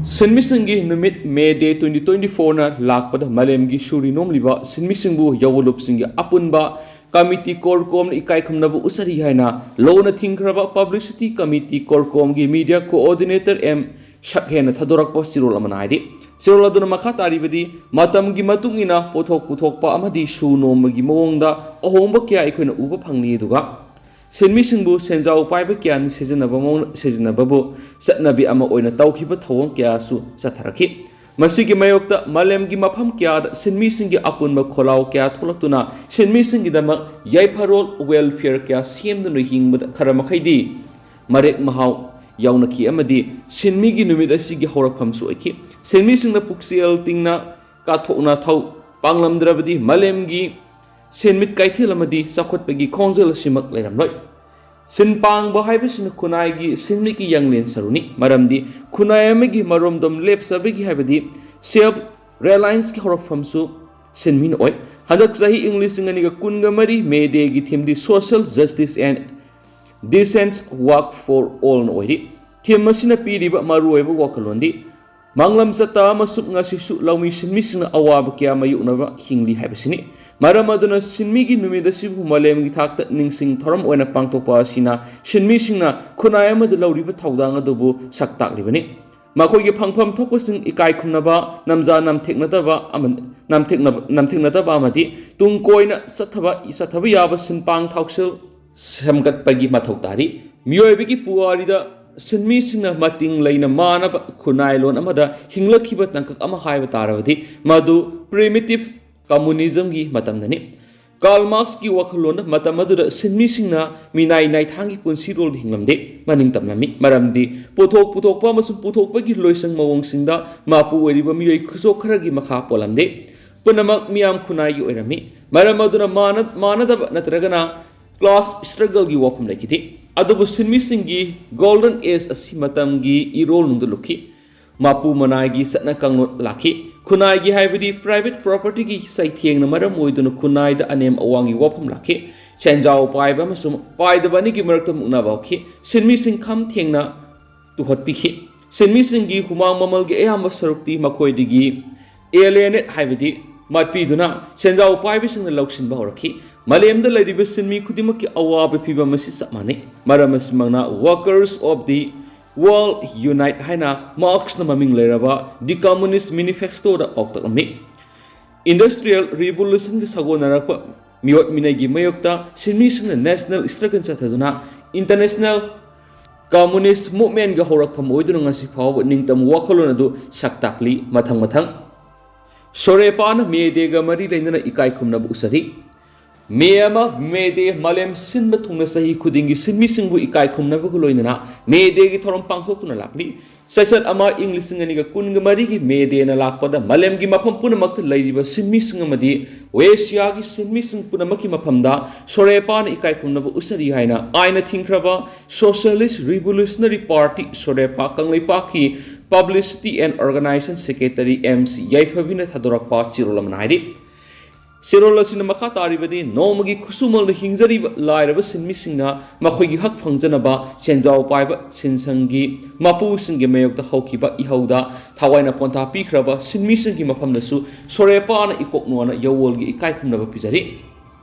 ꯁꯤꯟꯃꯤꯁꯤꯡꯒꯤ ꯅꯨꯃꯤꯠ May Day twenty twenty fourꯅ ꯂꯥꯛꯄꯗ ꯃꯥꯂꯦꯝꯒꯤ ꯁꯨꯔꯤ ꯅꯣꯝꯂꯤꯕ ꯁꯤꯟꯃꯤꯁꯤꯡꯕꯨ ꯌꯧꯒꯂꯨꯞꯁꯤꯡꯒꯤ ꯑꯄꯨꯟꯕ committee ꯀꯣꯔꯀꯣꯝꯅ ꯏꯀꯥꯏ ꯈꯨꯝꯅꯕ ꯎꯠꯆꯔꯤ ꯍꯥꯏꯅ ꯂꯣꯅ ꯊꯤꯡꯈ꯭ꯔꯕ publicity committee ꯀꯣꯔꯀꯣꯝꯒꯤ media coordinator M ꯁꯛꯍꯦꯟꯅ ꯊꯥꯗꯣꯔꯛꯄ ꯆꯤꯔꯣꯜ ꯑꯃꯅ ꯍꯥꯏꯔꯤ꯫ ꯆꯤꯔꯣꯜ ꯑꯗꯨꯅ ꯃꯈꯥ ꯇꯥꯔꯤꯕꯗꯤ ꯃꯇꯝꯒꯤ ꯃꯇꯨꯡ ꯏꯟꯅ ꯄꯣꯠꯊꯣꯛ ꯄꯨꯊꯣꯛꯄ ꯑꯃꯗꯤ ꯁꯨ ꯅꯣꯝꯕꯒꯤ ꯃꯑꯣꯡꯗ ꯑꯍꯣꯡꯕ ꯀꯌꯥ ꯑꯩꯈꯣꯏꯅ ꯎꯕ ꯐꯪꯂꯤ, ꯑꯗꯨꯒ ꯁꯤꯟꯃꯤꯁꯤꯡꯕꯨ ꯁꯦꯟꯖꯥꯎ ꯄꯥꯏꯕ ꯀꯌꯥꯅ ꯁꯤꯖꯤꯟꯅꯕ ꯃꯑꯣꯡ-, ꯁꯤꯖꯤꯟꯅꯕꯕꯨ ꯆꯠꯅꯕꯤ ꯑꯃ ꯑꯣꯏꯅ ꯇꯧꯈꯤꯕ ꯊꯧꯑꯣꯡ ꯀꯌꯥꯁꯨ ꯆꯠꯊꯔꯛꯈꯤ꯫ ꯃꯁꯤꯒꯤ ꯃꯥꯌꯣꯛꯇ ꯃꯥꯂꯦꯝꯒꯤ ꯃꯐꯝ ꯀꯌꯥꯗ ꯁꯤꯟꯃꯤꯁꯤꯡꯒꯤ ꯑꯄꯨꯟꯕ ꯈꯣꯜꯂꯥꯎ ꯀꯌꯥ ꯊꯣꯛꯂꯛꯇꯨꯅ ꯁꯤꯟꯃꯤꯁꯤꯡꯒꯤꯗꯃꯛ ꯌꯥꯏꯐꯔꯣꯜ welfare ꯀꯌꯥ ꯁꯦꯝꯗꯨꯅ ꯍꯤꯡꯕꯗ ꯈꯔ ꯃꯈꯩꯗꯤ ꯃꯔꯦꯛ ꯃꯍꯥꯎ ꯌꯥꯎꯅꯈꯤ ꯑꯃꯗꯤ ꯁꯤꯟꯃꯤꯒꯤ ꯅꯨꯃꯤꯠ ꯑꯁꯤꯒꯤ ꯍꯧꯔꯛꯐꯝꯁꯨ ꯑꯣꯏꯈꯤ꯫ ꯁꯤꯟꯃꯤꯁꯤꯡꯅ ꯄꯨꯛꯆꯦꯜ ꯇꯤꯡꯅ ꯀꯥꯊꯣꯛꯅ ꯊꯧ ꯄꯥꯡꯂꯝꯗ꯭ꯔꯕꯗꯤ ꯃꯥꯂꯦꯝꯒꯤ ꯁꯦꯟꯃꯤꯠ ꯀꯩꯊꯦꯜ ꯑꯃꯗꯤ ꯆꯥꯎꯈꯠꯄꯒꯤ ꯈꯣꯡꯖꯦꯜ ꯑꯁꯤꯃꯛ ꯂꯩꯔꯝꯂꯣꯏ꯫ ꯁꯤꯟ ꯄꯥꯡꯕ ꯍꯥꯏꯕꯁꯤꯅ ꯈꯨꯟꯅꯥꯏꯒꯤ ꯁꯤꯟꯃꯤꯠꯀꯤ ꯌꯥꯡꯂꯦꯟ ꯁꯔꯨꯅꯤ, ꯃꯔꯝꯗꯤ ꯈꯨꯟꯅꯥꯏ ꯑꯃꯒꯤ ꯃꯔꯣꯝꯗꯣꯝ ꯂꯦꯞꯆꯕꯒꯤ ꯍꯥꯏꯕꯗꯤ self relianceꯀꯤ ꯍꯧꯔꯛꯐꯝꯁꯨ ꯁꯤꯟꯃꯤꯅ ꯑꯣꯏ꯫ ꯍꯟꯗꯛ ꯆꯍꯤ ꯏꯪ ꯂꯤꯁꯤꯡ ꯑꯅꯤꯒ ꯀꯨꯟꯒ ꯃꯔꯤ May Dayꯒꯤ themeꯗꯤ Social Justice and Decent Work for Allꯅ ꯑꯣꯏꯔꯤ꯫ Theme ꯑꯁꯤꯅ ꯄꯤꯔꯤꯕ ꯃꯔꯨꯑꯣꯏꯕ ꯋꯥꯈꯜꯂꯣꯟꯗꯤ ꯃꯥꯡꯂꯝ ꯆꯠꯇ ꯑꯃꯁꯨꯡ ꯉꯁꯤꯁꯨ ꯂꯧꯃꯤ ꯁꯤꯟꯃꯤꯁꯤꯡꯅ ꯑꯋꯥꯕ ꯀꯌꯥ ꯃꯥꯌꯣꯛꯅꯕ ꯍꯤꯡꯂꯤ ꯍꯥꯏꯕꯁꯤꯅꯤ꯫ ꯃꯔꯝ ꯑꯗꯨꯅ ꯁꯤꯟꯃꯤꯒꯤ ꯅꯨꯃꯤꯠ ꯑꯁꯤꯕꯨ ꯃꯥꯂꯦꯝꯒꯤ ꯊꯥꯛꯇ ꯅꯤꯡꯁꯤꯡ ꯊꯧꯔꯝ ꯑꯣꯏꯅ ꯄꯥꯡꯊꯣꯛꯄ ꯑꯁꯤꯅ ꯁꯤꯟꯃꯤꯁꯤꯡꯅ ꯈꯨꯟꯅꯥꯏ ꯑꯃꯗ ꯂꯧꯔꯤꯕ ꯊꯧꯗꯥꯡ ꯑꯗꯨꯕꯨ ꯁꯛ ꯇꯥꯛꯂꯤꯕꯅꯤ꯫ ꯃꯈꯣꯏꯒꯤ ꯐꯪꯐꯝ ꯊꯣꯛꯄꯁꯤꯡ ꯏꯀꯥꯏ ꯈꯨꯝꯅꯕ, ꯅꯝꯖꯥ ꯅꯝꯊꯦꯛꯅꯗꯕ ꯑꯃ-, ꯅꯝꯊꯦꯛꯅꯕ, ꯅꯝꯊꯦꯛꯅꯗꯕ ꯑꯃꯗꯤ ꯇꯨꯡ ꯀꯣꯏꯅ ꯆꯠꯊꯕ, ꯆꯠꯊꯕ ꯌꯥꯕ ꯁꯤꯟꯄꯥꯡ ꯊꯥꯎꯁꯤꯜ ꯁꯦꯝꯒꯠꯄꯒꯤ ꯃꯊꯧ ꯇꯥꯔꯤ꯫ ꯃꯤꯑꯣꯏꯕꯒꯤ ꯄꯨꯋꯥꯔꯤꯗ ꯁꯤꯟꯃꯤꯁꯤꯡꯅ ꯃꯇꯤꯡ ꯂꯩꯅ ꯃꯥꯟꯅꯕ ꯈꯨꯟꯅꯥꯏꯂꯣꯟ ꯑꯃꯗ ꯍꯤꯡꯂꯛꯈꯤꯕ ꯇꯥꯡꯀꯛ ꯑꯃ ꯍꯥꯏꯕ ꯇꯥꯔꯕꯗꯤ ꯃꯗꯨ primitive communismꯒꯤ ꯃꯇꯝꯗꯅꯤ꯫ ꯀꯥꯔꯜ ꯃꯥꯔꯛꯁꯀꯤ ꯋꯥꯈꯜꯂꯣꯟꯗ ꯃꯇꯝ ꯑꯗꯨꯗ ꯁꯤꯟꯃꯤꯁꯤꯡꯅ ꯃꯤꯅꯥꯏ ꯅꯥꯏꯊꯥꯡꯒꯤ ꯄꯨꯟꯁꯤꯔꯣꯜꯗ ꯍꯤꯡꯂꯝꯗꯦ, ꯃꯅꯤꯡ ꯇꯝꯂꯝꯃꯤ꯫ ꯃꯔꯝꯗꯤ ꯄꯣꯠꯊꯣꯛ ꯄꯨꯊꯣꯛꯄ ꯑꯃꯁꯨꯡ ꯄꯨꯊꯣꯛꯄꯒꯤ ꯂꯣꯏꯁꯪ ꯃꯑꯣꯡꯁꯤꯡꯗ ꯃꯄꯨ ꯑꯣꯏꯔꯤꯕ ꯃꯤꯑꯣꯏ ꯈꯨꯆꯣꯛ ꯈꯔꯒꯤ ꯃꯈꯥ ꯄꯣꯜꯂꯝꯗꯦ꯫ ꯄꯨꯝꯅꯃꯛ ꯃꯤꯌꯥꯝ ꯈꯨꯟꯅꯥꯏꯒꯤ ꯑꯣꯏꯔꯝꯃꯤ꯫ ꯃꯔꯝ ꯑꯗꯨꯅ ꯃꯥꯟꯅ-, ꯃꯥꯟꯅꯗꯕ ꯅꯠꯇ꯭ꯔꯒꯅ class struggleꯒꯤ ꯋꯥꯐꯝ ꯂꯩꯈꯤꯗꯦ꯫ ꯑꯗꯨꯕꯨ ꯁꯤꯟꯃꯤꯁꯤꯡꯒꯤ golden age ꯑꯁꯤ ꯃꯇꯝꯒꯤ ꯏꯔꯣꯜꯅꯨꯡꯗ ꯂꯨꯞꯈꯤ꯫ ꯃꯄꯨ ꯃꯅꯥꯏꯒꯤ ꯆꯠꯅ ꯀꯥꯡꯂꯣꯟ ꯂꯥꯛꯈꯤ꯫ ꯈꯨꯟꯅꯥꯏꯒꯤ ꯍꯥꯏꯕꯗꯤ private propertyꯒꯤ ꯆꯩꯊꯦꯡꯅ ꯃꯔꯝ ꯑꯣꯏꯗꯨꯅ ꯈꯨꯟꯅꯥꯏꯗ ꯑꯅꯦꯝ ꯑꯋꯥꯡꯒꯤ ꯋꯥꯐꯝ ꯂꯥꯛꯈꯤ꯫ ꯁꯦꯟꯖꯥꯎ ꯄꯥꯏꯕ ꯑꯃꯁꯨꯡ ꯄꯥꯏꯗꯕ ꯑꯅꯤꯒꯤ ꯃꯔꯛꯇ ꯃꯨꯛꯅꯕ ꯍꯧꯈꯤ꯫ ꯁꯤꯟꯃꯤꯁꯤꯡ ꯈꯝ ꯊꯦꯡꯅ ꯇꯨꯍꯠꯄꯤꯈꯤ꯫ ꯁꯤꯟꯃꯤꯁꯤꯡꯒꯤ ꯍꯨꯃꯥꯡ ꯃꯃꯜꯒꯤ ꯑꯌꯥꯝꯕ ꯁꯔꯨꯛꯇꯤ ꯃꯈꯣꯏꯗꯒꯤ alienate ꯍꯥꯏꯕꯗꯤ ꯃꯠꯄꯤꯗꯨꯅ ꯁꯦꯟꯖꯥꯎ ꯄꯥꯏꯕꯁꯤꯡꯅ ꯂꯧꯁꯤꯟꯕ ꯍꯧꯔꯛꯈꯤ꯫ ꯃꯥꯂꯦꯝꯗ ꯂꯩꯔꯤꯕ ꯁꯤꯟꯃꯤ ꯈꯨꯗꯤꯡꯃꯛꯀꯤ ꯑꯋꯥꯕ ꯐꯤꯚꯝ ꯑꯁꯤ ꯆꯞ ꯃꯥꯟꯅꯩ꯫ ꯃꯔꯝ ꯑꯁꯤꯃꯛꯅ Workers of the World Unite ꯍꯥꯏꯅ ꯃꯥꯔꯛꯁꯅ ꯃꯃꯤꯡ ꯂꯩꯔꯕ The Communist Manifestoꯗ ꯄꯥꯎꯇꯥꯛꯂꯝꯃꯤ꯫ Industrial Revolutionꯒ ꯁꯥꯒꯣꯟꯅꯔꯛꯄ ꯃꯤꯑꯣꯠ ꯃꯤꯅꯩꯒꯤ ꯃꯥꯌꯣꯛꯇ ꯁꯤꯟꯃꯤꯁꯤꯡꯅ national struggle ꯆꯠꯊꯗꯨꯅ international communist movementꯒ ꯍꯧꯔꯛꯐꯝ ꯑꯣꯏꯗꯨꯅ ꯉꯁꯤ ꯐꯥꯎꯕ ꯅꯤꯡꯇꯝꯕ ꯋꯥꯈꯜꯂꯣꯟ ꯑꯗꯨ ꯁꯛ ꯇꯥꯛꯂꯤ꯫ ꯃꯊꯪ ꯃꯊꯪ ꯁꯣꯔꯦꯄꯥꯅ May Dayꯒ ꯃꯔꯤ ꯂꯩꯅꯅ ꯏꯀꯥꯏ ꯈꯨꯝꯅꯕ ꯎꯠꯆꯔꯤ꯫ May ꯑꯃ, May Day, ꯃꯥꯂꯦꯝ ꯁꯤꯟꯕ ꯊꯨꯡꯅ ꯆꯍꯤ ꯈꯨꯗꯤꯡꯒꯤ ꯁꯤꯟꯃꯤꯁꯤꯡꯕꯨ ꯏꯀꯥꯏ ꯈꯨꯝꯅꯕꯒ ꯂꯣꯏꯅꯅ May Dayꯒꯤ ꯊꯧꯔꯝ ꯄꯥꯡꯊꯣꯛꯇꯨꯅ ꯂꯥꯛꯂꯤ꯫ ꯆꯩꯆꯠ ꯑꯃ, ꯏꯪ ꯂꯤꯁꯤꯡ ꯑꯅꯤꯒ ꯀꯨꯟꯒ ꯃꯔꯤꯒꯤ May Dayꯅ ꯂꯥꯛꯄꯗ ꯃꯥꯂꯦꯝꯒꯤ ꯃꯐꯝ ꯄꯨꯝꯅꯃꯛꯇ ꯂꯩꯔꯤꯕ ꯁꯤꯟꯃꯤꯁꯤꯡ ꯑꯃꯗꯤ ꯑꯦꯁꯤꯌꯥꯒꯤ ꯁꯤꯟꯃꯤꯁꯤꯡ ꯄꯨꯝꯅꯃꯛꯀꯤ ꯃꯐꯝꯗ ꯁꯣꯔꯦꯄꯥꯅ ꯏꯀꯥꯏ ꯈꯨꯝꯅꯕ ꯎꯠꯆꯔꯤ ꯍꯥꯏꯅ ꯑꯥꯏꯟꯅ ꯊꯤꯡꯈ꯭ꯔꯕ Socialist Revolutionary Party, ꯁꯣꯔꯦꯄꯥ, ꯀꯪꯂꯩꯄꯥꯛꯀꯤ Publicity and Organization Secretary M C ꯌꯥꯏꯐꯕꯤꯅ ꯊꯥꯗꯣꯔꯛꯄ ꯆꯦꯔꯣꯜ ꯑꯃꯅ ꯍꯥꯏꯔꯤ꯫ ꯆꯦꯔꯣꯜ ꯑꯁꯤꯅ ꯃꯈꯥ ꯇꯥꯔꯤꯕꯗꯤ, ꯅꯣꯡꯃꯒꯤ ꯈꯨꯠꯁꯨꯃꯜꯅ ꯍꯤꯡꯖꯔꯤꯕ ꯂꯥꯏꯔꯕ ꯁꯤꯟꯃꯤꯁꯤꯡꯅ ꯃꯈꯣꯏꯒꯤ ꯍꯛ ꯐꯪꯖꯅꯕ ꯁꯦꯟꯖꯥꯎ ꯄꯥꯏꯕ ꯁꯤꯟꯁꯪꯒꯤ ꯃꯄꯨꯁꯤꯡꯒꯤ ꯃꯥꯌꯣꯛꯇ ꯍꯧꯈꯤꯕ ꯏꯍꯧꯗ ꯊꯋꯥꯏꯅ ꯄꯣꯟꯊꯥ ꯄꯤꯈ꯭ꯔꯕ ꯁꯤꯟꯃꯤꯁꯤꯡꯒꯤ ꯃꯐꯝꯗꯁꯨ ꯁꯣꯔꯦꯄꯥꯅ ꯏꯀꯣꯛ ꯅꯣꯟꯅ ꯌꯥꯑꯣꯜꯒꯤ ꯏꯀꯥꯏ ꯈꯨꯝꯅꯕ ꯄꯤꯖꯔꯤ꯫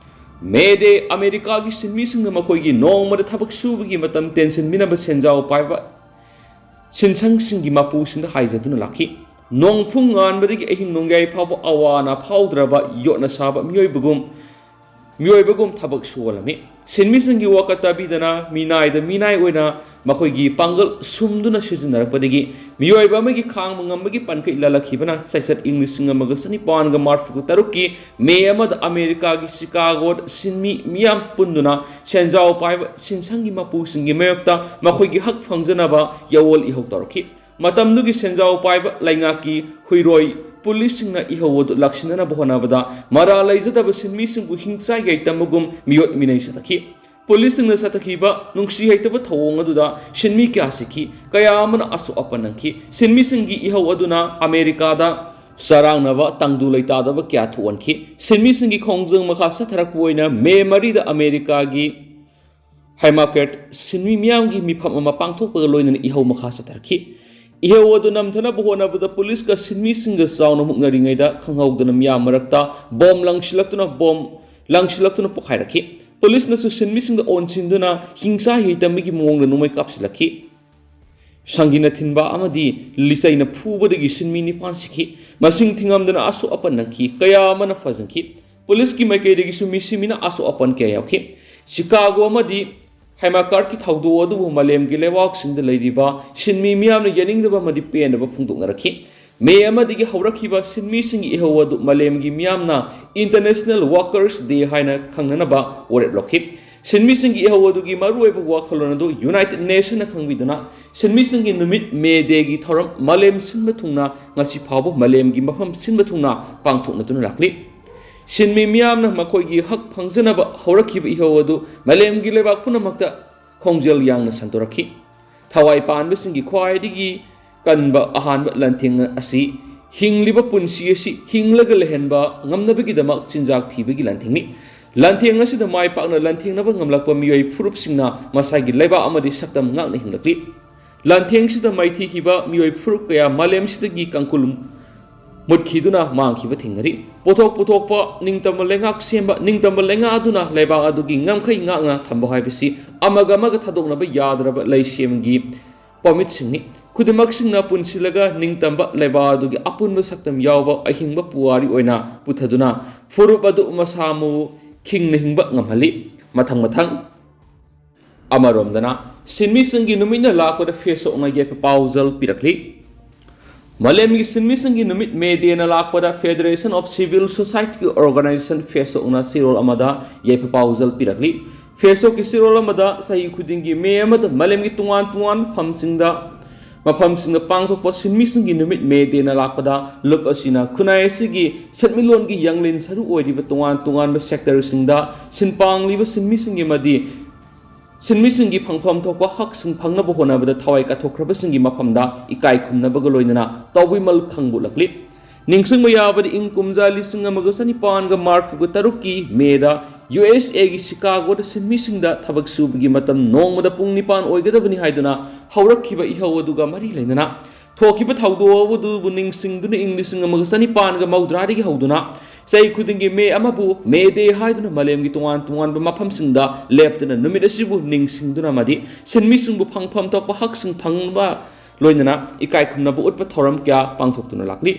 ꯃꯦ ꯗꯦ ꯑꯃꯦꯔꯤꯀꯥꯒꯤ ꯁꯤꯟꯃꯤꯁꯤꯡꯅ ꯃꯈꯣꯏꯒꯤ ꯅꯣꯡꯃꯗ ꯊꯕꯛ ꯁꯨꯕꯒꯤ ꯃꯇꯝ ꯇꯦꯟꯁꯤꯟꯕꯤꯅꯕ ꯁꯦꯟꯖꯥꯎ ꯄꯥꯏꯕ ꯁꯤꯟꯁꯪꯁꯤꯡꯒꯤ ꯃꯄꯨꯁꯤꯡꯗ ꯍꯥꯏꯖꯗꯨꯅ ꯂꯥꯛꯈꯤ꯫ ꯅꯣꯡꯐꯨꯡ ꯉꯥꯟꯕꯗꯒꯤ ꯑꯍꯤꯡ ꯅꯣꯡꯌꯥꯏ ꯐꯥꯎꯕ ꯑꯋꯥ ꯑꯅꯥ ꯐꯥꯎꯗ꯭ꯔꯕ ꯌꯣꯠꯅ ꯁꯥꯕ ꯃꯤꯑꯣꯏꯕꯒꯨꯝ, ꯃꯤꯑꯣꯏꯕꯒꯨꯝ ꯊꯕꯛ ꯁꯨꯍꯜꯂꯝꯃꯤ꯫ ꯁꯤꯟꯃꯤꯁꯤꯡꯒꯤ ꯋꯥꯀꯠ ꯇꯥꯕꯤꯗꯅ ꯃꯤꯅꯥꯏꯗ ꯃꯤꯅꯥꯏ ꯑꯣꯏꯅ ꯃꯈꯣꯏꯒꯤ ꯄꯥꯡꯒꯜ ꯁꯨꯝꯗꯨꯅ ꯁꯤꯖꯤꯟꯅꯔꯛꯄꯗꯒꯤ ꯃꯤꯑꯣꯏꯕ ꯑꯃꯒꯤ ꯈꯥꯡꯕ ꯉꯝꯕꯒꯤ ꯄꯟꯈꯩ ꯂꯥꯜꯂꯛꯈꯤꯕꯅ ꯆꯩꯆꯠ ꯏꯪ ꯂꯤꯁꯤꯡ ꯑꯃꯒ ꯆꯅꯤꯄꯥꯟꯒ ꯃꯔꯤꯐꯨ ꯇꯔꯨꯛꯀꯤ ꯃꯦ ꯑꯃꯗ ꯑꯃꯦꯔꯤꯀꯥꯒꯤ ꯆꯤꯀꯥꯒꯣꯗ ꯁꯤꯟꯃꯤ ꯃꯤꯌꯥꯝ ꯄꯨꯟꯗꯨꯅ ꯁꯦꯟꯖꯥꯎ ꯄꯥꯏꯕ ꯁꯤꯟꯁꯪꯒꯤ ꯃꯄꯨꯁꯤꯡꯒꯤ ꯃꯥꯌꯣꯛꯇ ꯃꯈꯣꯏꯒꯤ ꯍꯛ ꯐꯪꯖꯅꯕ ꯌꯥꯑꯣꯜ ꯏꯍꯧ ꯇꯧꯔꯛꯈꯤ꯫ ꯃꯇꯝꯗꯨꯒꯤ ꯁꯦꯟꯖꯥꯎ ꯄꯥꯏꯕ ꯂꯩꯉꯥꯛꯀꯤ ꯍꯨꯏꯔꯣꯏ ꯄꯨꯂꯤꯁꯁꯤꯡꯅ ꯏꯍꯧ ꯑꯗꯨ ꯂꯥꯛꯁꯤꯟꯅꯅꯕ ꯍꯣꯠꯅꯕꯗ ꯃꯔꯥꯜ ꯂꯩꯖꯗꯕ ꯁꯤꯟꯃꯤꯁꯤꯡꯕꯨ ꯍꯤꯡꯆꯥꯏ ꯌꯥꯏꯇꯝꯕꯒꯨꯝ ꯃꯤꯑꯣꯠ ꯃꯤꯅꯩ ꯆꯠꯊꯈꯤ꯫ ꯄꯨꯂꯤꯁꯁꯤꯡꯅ ꯆꯠꯊꯈꯤꯕ ꯅꯨꯡꯁꯤ ꯍꯩꯇꯕ ꯊꯧꯑꯣꯡ ꯑꯗꯨꯗ ꯁꯤꯟꯃꯤ ꯀꯌꯥ ꯁꯤꯈꯤ, ꯀꯌꯥ ꯑꯃꯅ ꯑꯁꯣꯛ ꯑꯄꯟ ꯅꯪꯈꯤ꯫ ꯁꯤꯟꯃꯤꯁꯤꯡꯒꯤ ꯏꯍꯧ ꯑꯗꯨꯅ ꯑꯃꯦꯔꯤꯀꯥꯗ ꯆꯔꯥꯡꯅꯕ ꯇꯪꯗꯨ ꯂꯩꯇꯥꯗꯕ ꯀꯌꯥ ꯊꯣꯛꯍꯟꯈꯤ꯫ ꯁꯤꯟꯃꯤꯁꯤꯡꯒꯤ ꯈꯣꯡꯖꯪ ꯃꯈꯥ ꯆꯠꯊꯔꯛꯄ ꯑꯣꯏꯅ ꯃꯦ ꯃꯔꯤꯗ ꯑꯃꯦꯔꯤꯀꯥꯒꯤ ꯍꯥꯏꯃꯥꯀꯦꯠ ꯁꯤꯟꯃꯤ ꯃꯤꯌꯥꯝꯒꯤ ꯃꯤꯐꯝ ꯑꯃ ꯄꯥꯡꯊꯣꯛꯄꯒ ꯂꯣꯏꯅꯅ ꯏꯍꯧ ꯃꯈꯥ ꯆꯠꯊꯔꯛꯈꯤ꯫ ꯏꯍꯧ ꯑꯗꯨ ꯅꯝꯊꯅꯕ ꯍꯣꯠꯅꯕꯗ ꯄꯨꯂꯤꯁꯀ ꯁꯤꯟꯃꯤꯁꯤꯡꯒ ꯆꯥꯎꯅ ꯃꯨꯛꯅꯔꯤꯉꯩꯗ ꯈꯪꯍꯧꯗꯅ ꯃꯤꯌꯥꯝ ꯃꯔꯛꯇ ꯕꯣꯝ ꯂꯪꯁꯤꯜꯂꯛꯇꯨꯅ, ꯕꯣꯝ ꯂꯪꯁꯤꯜꯂꯛꯇꯨꯅ ꯄꯣꯈꯥꯏꯔꯛꯈꯤ꯫ ꯄꯨꯂꯤꯁꯅꯁꯨ ꯁꯤꯟꯃꯤꯁꯤꯡꯗ ꯑꯣꯟꯁꯤꯟꯗꯨꯅ ꯍꯤꯡꯆꯥ ꯍꯩꯇꯝꯕꯒꯤ ꯃꯑꯣꯡꯗ ꯅꯣꯡꯃꯩ ꯀꯥꯞꯁꯤꯜꯂꯛꯈꯤ꯫ ꯁꯪꯒꯤꯅ ꯊꯤꯟꯕ ꯑꯃꯗꯤ ꯂꯤꯆꯩꯅ ꯐꯨꯕꯗꯒꯤ ꯁꯤꯟꯃꯤ ꯅꯤꯄꯥꯟ ꯁꯤꯈꯤ꯫ ꯃꯁꯤꯡ ꯊꯤꯉꯝꯗꯅ ꯑꯁꯣꯛ ꯑꯄꯟ ꯅꯪꯈꯤ, ꯀꯌꯥ ꯑꯃꯅ ꯐꯖꯟꯈꯤ꯫ ꯄꯨꯂꯤꯁꯀꯤ ꯃꯥꯏꯀꯩꯗꯒꯤꯁꯨ ꯃꯤꯁꯤꯃꯤꯅ ꯑꯁꯣꯛ ꯑꯄꯟ ꯀꯌꯥ ꯌꯥꯎꯈꯤ꯫ ꯆꯤꯀꯥꯒꯣ ꯑꯃꯗꯤ ꯍꯥꯏꯃꯥꯀꯥꯔꯠꯀꯤ ꯊꯧꯗꯣꯛ ꯑꯗꯨꯕꯨ ꯃꯥꯂꯦꯝꯒꯤ ꯂꯩꯕꯥꯛꯁꯤꯡꯗ ꯂꯩꯔꯤꯕ ꯁꯤꯟꯃꯤ ꯃꯤꯌꯥꯝꯅ ꯌꯥꯅꯤꯡꯗꯕ ꯑꯃꯗꯤ ꯄꯦꯟꯗꯕ ꯐꯣꯡꯗꯣꯛꯅꯔꯛꯈꯤ꯫ ꯃꯦ ꯑꯃꯗꯒꯤ ꯍꯧꯔꯛꯈꯤꯕ ꯁꯤꯟꯃꯤꯁꯤꯡꯒꯤ ꯏꯍꯧ ꯑꯗꯨ ꯃꯥꯂꯦꯝꯒꯤ ꯃꯤꯌꯥꯝꯅ International Workers Day ꯍꯥꯏꯅ ꯈꯪꯅꯅꯕ ꯋꯥꯔꯦꯞ ꯂꯧꯈꯤ꯫ ꯁꯤꯟꯃꯤꯁꯤꯡꯒꯤ ꯏꯍꯧ ꯑꯗꯨꯒꯤ ꯃꯔꯨꯑꯣꯏꯕ ꯋꯥꯈꯜꯂꯣꯟ ꯑꯗꯨ ꯌꯨꯅꯥꯏꯇꯦꯗ ꯅꯦꯁꯟꯅ ꯈꯪꯕꯤꯗꯨꯅ ꯁꯤꯟꯃꯤꯁꯤꯡꯒꯤ ꯅꯨꯃꯤꯠ, ꯃꯦ ꯗꯦꯒꯤ ꯊꯧꯔꯝ ꯃꯥꯂꯦꯝ ꯁꯤꯟꯕ ꯊꯨꯡꯅ ꯉꯁꯤ ꯐꯥꯎꯕ ꯃꯥꯂꯦꯝꯒꯤ ꯃꯐꯝ ꯁꯤꯟꯕ ꯊꯨꯡꯅ ꯄꯥꯡꯊꯣꯛꯅꯗꯨꯅ ꯂꯥꯛꯂꯤ꯫ ꯁꯤꯟꯃꯤ ꯃꯤꯌꯥꯝꯅ ꯃꯈꯣꯏꯒꯤ ꯍꯛ ꯐꯪꯖꯅꯕ ꯍꯧꯔꯛꯈꯤꯕ ꯏꯍꯧ ꯑꯗꯨ ꯃꯥꯂꯦꯝꯒꯤ ꯂꯩꯕꯥꯛ ꯄꯨꯝꯅꯃꯛꯇ ꯈꯣꯡꯖꯦꯜ ꯌꯥꯡꯅ ꯁꯟꯗꯣꯔꯛꯈꯤ꯫ ꯊꯋꯥꯏ ꯄꯥꯟꯕꯁꯤꯡꯒꯤ ꯈ꯭ꯋꯥꯏꯗꯒꯤ ꯀꯟꯕ ꯑꯍꯥꯟꯕ ꯂꯥꯟꯊꯦꯡ ꯑꯁꯤ ꯍꯤꯡꯂꯤꯕ ꯄꯨꯟꯁꯤ ꯑꯁꯤ ꯍꯤꯡꯂꯒ ꯂꯩꯍꯟꯕ ꯉꯝꯅꯕꯒꯤꯗꯃꯛ ꯆꯤꯟꯖꯥꯛ ꯊꯤꯕꯒꯤ ꯂꯥꯟꯊꯦꯡꯅꯤ꯫ ꯂꯥꯟꯊꯦꯡ ꯑꯁꯤꯗ ꯃꯥꯏ ꯄꯥꯛꯅ ꯂꯥꯟꯊꯦꯡꯅꯕ ꯉꯝꯂꯛꯄ ꯃꯤꯑꯣꯏ ꯐꯨꯔꯨꯞꯁꯤꯡꯅ ꯃꯁꯥꯒꯤ ꯂꯩꯕꯥꯛ ꯑꯃꯗꯤ ꯁꯛꯇꯝ ꯉꯥꯛꯅ ꯍꯤꯡꯂꯛꯂꯤ꯫ ꯂꯥꯟꯊꯦꯡꯁꯤꯗ ꯃꯥꯏꯊꯤꯈꯤꯕ ꯃꯤꯑꯣꯏ ꯐꯨꯔꯨꯞ ꯀꯌꯥ ꯃꯥꯂꯦꯝꯁꯤꯗꯒꯤ ꯀꯥꯡꯈꯨꯜ ꯃꯨꯠꯈꯤꯗꯨꯅ ꯃꯥꯡꯈꯤꯕ ꯊꯦꯡꯅꯔꯤ꯫ ꯄꯣꯠꯊꯣꯛ ꯄꯨꯊꯣꯛꯄ, ꯅꯤꯡꯇꯝꯕ ꯂꯩꯉꯥꯛ ꯁꯦꯝꯕ, ꯅꯤꯡꯇꯝꯕ ꯂꯩꯉꯥꯛ ꯑꯗꯨꯅ ꯂꯩꯕꯥꯛ ꯑꯗꯨꯒꯤ ꯉꯝꯈꯩ ꯉꯥꯛꯅ ꯊꯝꯕ ꯍꯥꯏꯕꯁꯤ ꯑꯃꯒ ꯑꯃꯒ ꯊꯥꯗꯣꯛꯅꯕ ꯌꯥꯗ꯭ꯔꯕ ꯂꯩꯁꯦꯝꯒꯤ ꯄꯥꯎꯃꯤꯠꯁꯤꯡꯅꯤ꯫ ꯈꯨꯗꯤꯡꯃꯛꯁꯤꯡꯅ ꯄꯨꯟꯁꯤꯜꯂꯒ ꯅꯤꯡꯇꯝꯕ ꯂꯩꯕꯥꯛ ꯑꯗꯨꯒꯤ ꯑꯄꯨꯟꯕ ꯁꯛꯇꯝ ꯌꯥꯎꯕ ꯑꯍꯤꯡꯕ ꯄꯨꯋꯥꯔꯤ ꯑꯣꯏꯅ ꯄꯨꯊꯗꯨꯅ ꯐꯨꯔꯨꯞ ꯑꯗꯨ ꯃꯁꯥ ꯃꯎ ꯈꯤꯡꯅ ꯍꯤꯡꯕ ꯉꯝꯍꯜꯂꯤ꯫ ꯃꯊꯪ ꯃꯊꯪ ꯑꯃꯔꯣꯝꯗꯅ ꯁꯤꯟꯃꯤꯁꯤꯡꯒꯤ ꯅꯨꯃꯤꯠꯅ ꯂꯥꯛꯄꯗ ꯐꯦꯁꯣꯛꯅ ꯌꯥꯏꯐ ꯄꯥꯎꯖꯦꯜ ꯄꯤꯔꯛꯂꯤ꯫ ꯃꯥꯂꯦꯝꯒꯤ ꯁꯤꯟꯃꯤꯁꯤꯡꯒꯤ ꯅꯨꯃꯤꯠ ꯃꯦ ꯗꯦꯅ ꯂꯥꯛꯄꯗ Federation of Civil Society Organization ꯐꯦꯁꯣꯛꯅ ꯆꯦꯔꯣꯜ ꯑꯃꯗ ꯌꯥꯏꯐ ꯄꯥꯎꯖꯦꯜ ꯄꯤꯔꯛꯂꯤ꯫ ꯐꯦꯁꯣꯛꯀꯤ ꯆꯦꯔꯣꯜ ꯑꯃꯗ ꯆꯍꯤ ꯈꯨꯗꯤꯡꯒꯤ ꯃꯦ ꯑꯃꯗ ꯃꯥꯂꯦꯝꯒꯤ ꯇꯣꯉꯥꯟ ꯇꯣꯉꯥꯟꯕ ꯃꯐꯝꯁꯤꯡꯗ ꯃꯐꯝꯁꯤꯡꯗ ꯄꯥꯡꯊꯣꯛꯄ ꯁꯤꯟꯃꯤꯁꯤꯡꯒꯤ ꯅꯨꯃꯤꯠ ꯃꯦ ꯗꯦꯅ ꯂꯥꯛꯄꯗ ꯂꯨꯞ ꯑꯁꯤꯅ ꯈꯨꯟꯅꯥꯏ ꯑꯁꯤꯒꯤ ꯁꯦꯟꯃꯤꯠꯂꯣꯟꯒꯤ ꯌꯥꯡꯂꯦꯟ ꯁꯔꯨ ꯑꯣꯏꯔꯤꯕ ꯇꯣꯉꯥꯟ ꯇꯣꯉꯥꯟꯕ ꯁꯦꯛꯇꯔꯁꯤꯡꯗ ꯁꯤꯟꯄꯥꯡꯂꯤꯕ ꯁꯤꯟꯃꯤꯁꯤꯡꯒꯤ ꯑꯃꯗꯤ ꯁꯤꯟꯃꯤꯁꯤꯡꯒꯤ ꯐꯪꯐꯝ ꯊꯣꯛꯄ ꯍꯛꯁꯤꯡ ꯐꯪꯅꯕ ꯍꯣꯠꯅꯕꯗ ꯊꯋꯥꯏ ꯀꯠꯊꯣꯛꯈ꯭ꯔꯕꯁꯤꯡꯒꯤ ꯃꯐꯝꯗ ꯏꯀꯥꯏ ꯈꯨꯝꯅꯕꯒ ꯂꯣꯏꯅꯅ ꯇꯥꯎꯕꯤꯃꯜ ꯈꯪꯕꯨ ꯎꯠꯂꯛꯂꯤ꯫ ꯅꯤꯡꯁꯤꯡꯕ ꯌꯥꯕꯗꯤ ꯏꯪ ꯀꯨꯝꯖꯥ ꯂꯤꯁꯤꯡ ꯑꯃꯒ ꯆꯅꯤꯄꯥꯟꯒ ꯃꯔꯤꯐꯨꯒ ꯇꯔꯨꯛꯀꯤ ꯃꯦꯗ ꯌꯨ ꯑꯦꯁ ꯑꯦꯒꯤ ꯁꯤꯀꯥꯒꯣꯗ ꯁꯤꯟꯃꯤꯁꯤꯡꯗ ꯊꯕꯛ ꯁꯨꯕꯒꯤ ꯃꯇꯝ ꯅꯣꯡꯃꯗ ꯄꯨꯡ ꯅꯤꯄꯥꯟ ꯑꯣꯏꯒꯗꯕꯅꯤ ꯍꯥꯏꯗꯨꯅ ꯍꯧꯔꯛꯈꯤꯕ ꯏꯍꯧ ꯑꯗꯨꯒ ꯃꯔꯤ ꯂꯩꯅꯅ ꯊꯣꯛꯈꯤꯕ ꯊꯧꯗꯣꯛ ꯑꯗꯨꯕꯨ ꯅꯤꯡꯁꯤꯡꯗꯨꯅ ꯏꯪ ꯂꯤꯁꯤꯡ ꯑꯃꯒ ꯆꯅꯤꯄꯥꯟꯒ ꯃꯧꯗ꯭ꯔꯥꯗꯒꯤ ꯍꯧꯗꯨꯅ ꯆꯍꯤ ꯈꯨꯗꯤꯡꯒꯤ ꯃꯦ ꯑꯃꯕꯨ ꯃꯦ ꯗꯦ ꯍꯥꯏꯗꯨꯅ ꯃꯥꯂꯦꯝꯒꯤ ꯇꯣꯉꯥꯟ ꯇꯣꯉꯥꯟꯕ ꯃꯐꯝꯁꯤꯡꯗ ꯂꯦꯞꯇꯅ ꯅꯨꯃꯤꯠ ꯑꯁꯤꯕꯨ ꯅꯤꯡꯁꯤꯡꯗꯨꯅ ꯑꯃꯗꯤ ꯁꯤꯟꯃꯤꯁꯤꯡꯕꯨ ꯐꯪꯐꯝ ꯊꯣꯛꯄ ꯍꯛꯁꯤꯡ ꯐꯪꯕ ꯂꯣꯏꯅꯅ ꯏꯀꯥꯏ ꯈꯨꯝꯅꯕ ꯎꯠꯄ ꯊꯧꯔꯝ ꯀꯌꯥ ꯄꯥꯡꯊꯣꯛꯇꯨꯅ ꯂꯥꯛꯂꯤ꯫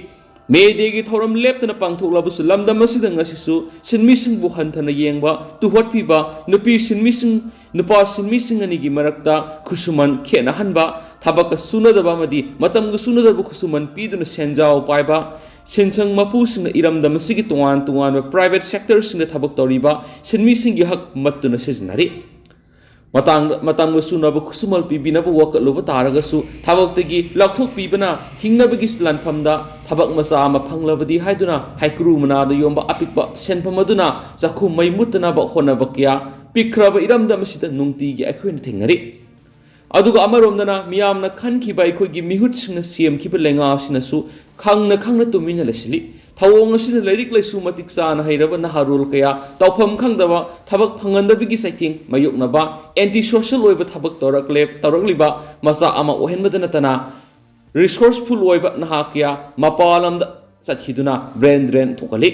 ꯃꯦ ꯗꯦꯒꯤ ꯊꯧꯔꯝ ꯂꯦꯞꯇꯅ ꯄꯥꯡꯊꯣꯛꯂꯕꯁꯨ ꯂꯝꯗꯝ ꯑꯁꯤꯗ ꯉꯁꯤꯁꯨ ꯁꯤꯟꯃꯤꯁꯤꯡꯕꯨ ꯍꯟꯊꯅ ꯌꯦꯡꯕ, ꯇꯨꯍꯠꯄꯤꯕ, ꯅꯨꯄꯤ ꯁꯤꯟꯃꯤꯁꯤꯡ, ꯅꯨꯄꯥ ꯁꯤꯟꯃꯤꯁꯤꯡ ꯑꯅꯤꯒꯤ ꯃꯔꯛꯇ ꯈꯨꯠꯁꯨꯃꯟ ꯈꯦꯠꯅꯍꯟꯕ, ꯊꯕꯛꯀ ꯁꯨꯅꯗꯕ ꯑꯃꯗꯤ ꯃꯇꯝꯒ ꯆꯨꯅꯗꯕ ꯈꯨꯠꯁꯨꯃꯟ ꯄꯤꯗꯨꯅ ꯁꯦꯟꯖꯥꯎ ꯄꯥꯏꯕ, ꯁꯦꯟꯁꯪ ꯃꯄꯨꯁꯤꯡꯅ ꯏꯔꯝꯗꯝ ꯑꯁꯤꯒꯤ ꯇꯣꯉꯥꯟ ꯇꯣꯉꯥꯟꯕ private sectorꯁꯤꯡꯗ ꯊꯕꯛ ꯇꯧꯔꯤꯕ ꯁꯤꯟꯃꯤꯁꯤꯡꯒꯤ ꯍꯛ ꯃꯠꯇꯨꯅ ꯁꯤꯖꯤꯟꯅꯔꯤ꯫ ꯃꯇꯥꯡ-, ꯃꯇꯝꯒ ꯆꯨꯅꯕ ꯈꯨꯠꯁꯨꯃꯜ ꯄꯤꯕꯤꯅꯕ ꯋꯥꯀꯠꯂꯨꯕ ꯇꯥꯔꯒꯁꯨ, ꯊꯕꯛꯇꯒꯤ ꯂꯧꯊꯣꯛꯄꯤꯕꯅ ꯍꯤꯡꯅꯕꯒꯤ ꯂꯥꯟꯐꯝꯗ ꯊꯕꯛ ꯃꯆꯥ ꯑꯃ ꯐꯪꯂꯕꯗꯤ ꯍꯥꯏꯗꯨꯅ ꯍꯩꯀ꯭ꯔꯨ ꯃꯅꯥꯗ ꯌꯣꯟꯕ ꯑꯄꯤꯛꯄ ꯁꯦꯟꯐꯝ ꯑꯗꯨꯅ ꯆꯥꯛꯈꯨꯝ ꯃꯩ ꯃꯨꯠꯇꯅꯕ ꯍꯣꯠꯅꯕ ꯀꯌꯥ ꯄꯤꯛꯈ꯭ꯔꯕ ꯏꯔꯝꯗꯝ ꯑꯁꯤꯗ ꯅꯨꯡꯇꯤꯒꯤ ꯑꯩꯈꯣꯏꯅ ꯊꯦꯡꯅꯔꯤ꯫ ꯑꯗꯨꯒ ꯑꯃꯔꯣꯝꯗꯅ ꯃꯤꯌꯥꯝꯅ ꯈꯟꯈꯤꯕ ꯑꯩꯈꯣꯏꯒꯤ ꯃꯤꯍꯨꯠꯁꯤꯡꯅ ꯁꯦꯝꯈꯤꯕ ꯂꯩꯉꯥꯛ ꯑꯁꯤꯅꯁꯨ ꯈꯪꯅ ꯈꯪꯅ ꯇꯨꯃꯤꯟꯅ ꯂꯩꯁꯤꯜꯂꯤ꯫ ꯊꯧꯑꯣꯡ ꯑꯁꯤꯗ ꯂꯥꯏꯔꯤꯛ ꯂꯥꯏꯁꯨ ꯃꯇꯤꯛ ꯆꯥꯅ ꯍꯩꯔꯕ ꯅꯍꯥꯔꯣꯜ ꯀꯌꯥ ꯇꯧꯐꯝ ꯈꯪꯗꯕ, ꯊꯕꯛ ꯐꯪꯍꯟꯗꯕꯒꯤ ꯆꯩꯊꯦꯡ ꯃꯥꯌꯣꯛꯅꯕ, anti social ꯑꯣꯏꯕ ꯊꯕꯛ ꯇꯧꯔꯛꯂꯦ-, ꯇꯧꯔꯛꯂꯤꯕ ꯃꯆꯥ ꯑꯃ ꯑꯣꯏꯍꯟꯕꯗ ꯅꯠꯇꯅ resourceful ꯑꯣꯏꯕ ꯅꯍꯥ ꯀꯌꯥ ꯃꯄꯥꯟ ꯂꯝꯗ ꯆꯠꯈꯤꯗꯨꯅ brain drain ꯊꯣꯛꯍꯜꯂꯤ꯫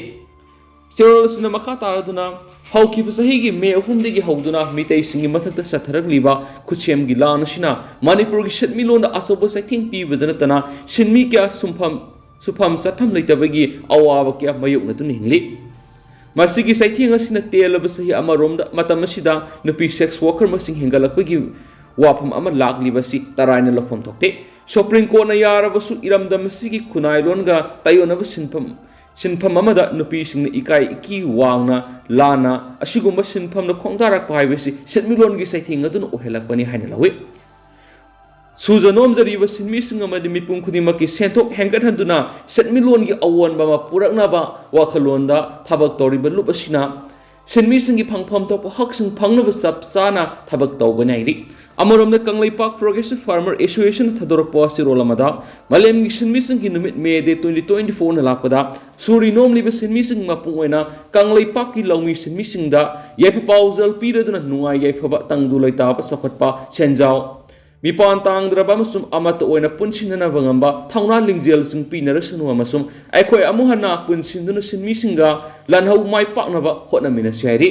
ꯆꯦꯔꯣꯜ ꯑꯁꯤꯅ ꯃꯈꯥ ꯇꯥꯔꯗꯨꯅ, ꯍꯧꯈꯤꯕ ꯆꯍꯤꯒꯤ ꯃꯦ ꯑꯍꯨꯝꯗꯒꯤ ꯍꯧꯗꯨꯅ ꯃꯤꯇꯩꯁꯤꯡꯒꯤ ꯃꯊꯛꯇ ꯆꯠꯊꯔꯛꯂꯤꯕ ꯈꯨꯠꯁꯦꯝꯒꯤ ꯂꯥꯟ ꯑꯁꯤꯅ ꯃꯅꯤꯄꯨꯔꯒꯤ ꯁꯦꯟꯃꯤꯠꯂꯣꯟꯗ ꯑꯆꯧꯕ ꯆꯩꯊꯦꯡ ꯄꯤꯕꯗ ꯅꯠꯇꯅ ꯁꯤꯟꯃꯤ ꯀꯌꯥ ꯁꯨꯝꯐꯝ, ꯁꯨꯐꯝ ꯆꯠꯐꯝ ꯂꯩꯇꯕꯒꯤ ꯑꯋꯥꯕ ꯀꯌꯥ ꯃꯥꯌꯣꯛꯅꯗꯨꯅ ꯍꯤꯡꯂꯤ꯫ ꯃꯁꯤꯒꯤ ꯆꯩꯊꯦꯡ ꯑꯁꯤꯅ ꯇꯦꯜꯂꯕ ꯆꯍꯤ ꯑꯃꯔꯣꯝꯗ ꯃꯇꯝ ꯑꯁꯤꯗ ꯅꯨꯄꯤ sex worker ꯃꯁꯤꯡ ꯍꯦꯟꯒꯠꯂꯛꯄꯒꯤ ꯋꯥꯐꯝ ꯑꯃ ꯂꯥꯛꯂꯤꯕꯁꯤ ꯇꯔꯥꯏꯅ ꯂꯧꯐꯝ ꯊꯣꯛꯇꯦ꯫ Supreme Courtꯅ ꯌꯥꯔꯕꯁꯨ ꯏꯔꯝꯗꯝ ꯑꯁꯤꯒꯤ ꯈꯨꯟꯅꯥꯏꯂꯣꯟꯒ ꯇꯥꯏꯑꯣꯟꯅꯕ ꯁꯤꯟꯐꯝ, ꯁꯤꯟꯐꯝ ꯑꯃꯗ ꯅꯨꯄꯤꯁꯤꯡꯅ ꯏꯀꯥꯏ ꯏꯀꯤ ꯋꯥꯡꯅ ꯂꯥꯟꯅ ꯑꯁꯤꯒꯨꯝꯕ ꯁꯤꯟꯐꯝꯗ ꯈꯣꯡꯗꯥꯔꯛꯄ ꯍꯥꯏꯕꯁꯤ ꯁꯦꯟꯃꯤꯠꯂꯣꯟꯒꯤ ꯆꯩꯊꯦꯡ ꯑꯗꯨꯅ ꯑꯣꯏꯍꯜꯂꯛꯄꯅꯤ ꯍꯥꯏꯅ ꯂꯧꯏ꯫ ꯁꯨꯖ ꯅꯣꯝꯖꯔꯤꯕ ꯁꯤꯟꯃꯤꯁꯤꯡ ꯑꯃꯗꯤ ꯃꯤꯄꯨꯝ ꯈꯨꯗꯤꯡꯃꯛꯀꯤ ꯁꯦꯟꯊꯣꯛ ꯍꯦꯟꯒꯠꯍꯟꯗꯨꯅ ꯁꯦꯟꯃꯤꯠꯂꯣꯟꯒꯤ ꯑꯑꯣꯟꯕ ꯑꯃ ꯄꯨꯔꯛꯅꯕ ꯋꯥꯈꯜꯂꯣꯟꯗ ꯊꯕꯛ ꯇꯧꯔꯤꯕ ꯂꯨꯞ ꯑꯁꯤꯅ ꯁꯤꯟꯃꯤꯁꯤꯡꯒꯤ ꯐꯪꯐꯝ ꯊꯣꯛꯄ ꯍꯛꯁꯤꯡ ꯐꯪꯅꯕ ꯆꯞ ꯆꯥꯅ ꯊꯕꯛ ꯇꯧꯒꯅꯤ ꯍꯥꯏꯔꯤ꯫ ꯑꯃꯔꯣꯝꯗ ꯀꯪꯂꯩꯄꯥꯛ Progressive Farmer Associationꯅ ꯊꯥꯗꯣꯔꯛꯄ ꯆꯦꯔꯣꯜ ꯑꯃꯗ ꯃꯥꯂꯦꯝꯒꯤ ꯁꯤꯟꯃꯤꯁꯤꯡꯒꯤ ꯅꯨꯃꯤꯠ May Day twenty twenty-fourꯅ ꯂꯥꯛꯄꯗ ꯁꯨꯔꯤ ꯅꯣꯝꯂꯤꯕ ꯁꯤꯟꯃꯤꯁꯤꯡ ꯃꯄꯨꯡ ꯑꯣꯏꯅ ꯀꯪꯂꯩꯄꯥꯛꯀꯤ ꯂꯧꯃꯤ ꯁꯤꯟꯃꯤꯁꯤꯡꯗ ꯌꯥꯏꯐ ꯄꯥꯎꯖꯦꯜ ꯄꯤꯔꯗꯨꯅ ꯅꯨꯡꯉꯥꯏ ꯌꯥꯏꯐꯕ ꯇꯪꯗꯨ ꯂꯩꯇꯥꯕ ꯆꯥꯎꯈꯠꯄ ꯁꯦꯟꯖꯥꯎ ꯃꯤꯄꯥꯟ ꯇꯥꯡꯗ꯭ꯔꯕ ꯑꯃꯁꯨꯡ ꯑꯃꯠꯇ ꯑꯣꯏꯅ ꯄꯨꯟꯁꯤꯟꯅꯅꯕ ꯉꯝꯕ ꯊꯧꯅꯥ ꯂꯤꯡꯖꯦꯜꯁꯤꯡ ꯄꯤꯅꯔꯁꯅꯨ ꯑꯃꯁꯨꯡ ꯑꯩꯈꯣꯏ ꯑꯃꯨꯛ ꯍꯟꯅ ꯄꯨꯟꯁꯤꯟꯗꯨꯅ ꯁꯤꯟꯃꯤꯁꯤꯡꯒ ꯂꯥꯟꯍꯧ ꯃꯥꯏ ꯄꯥꯛꯅꯕ ꯍꯣꯠꯅꯃꯤꯟꯅꯁꯤ ꯍꯥꯏꯔꯤ꯫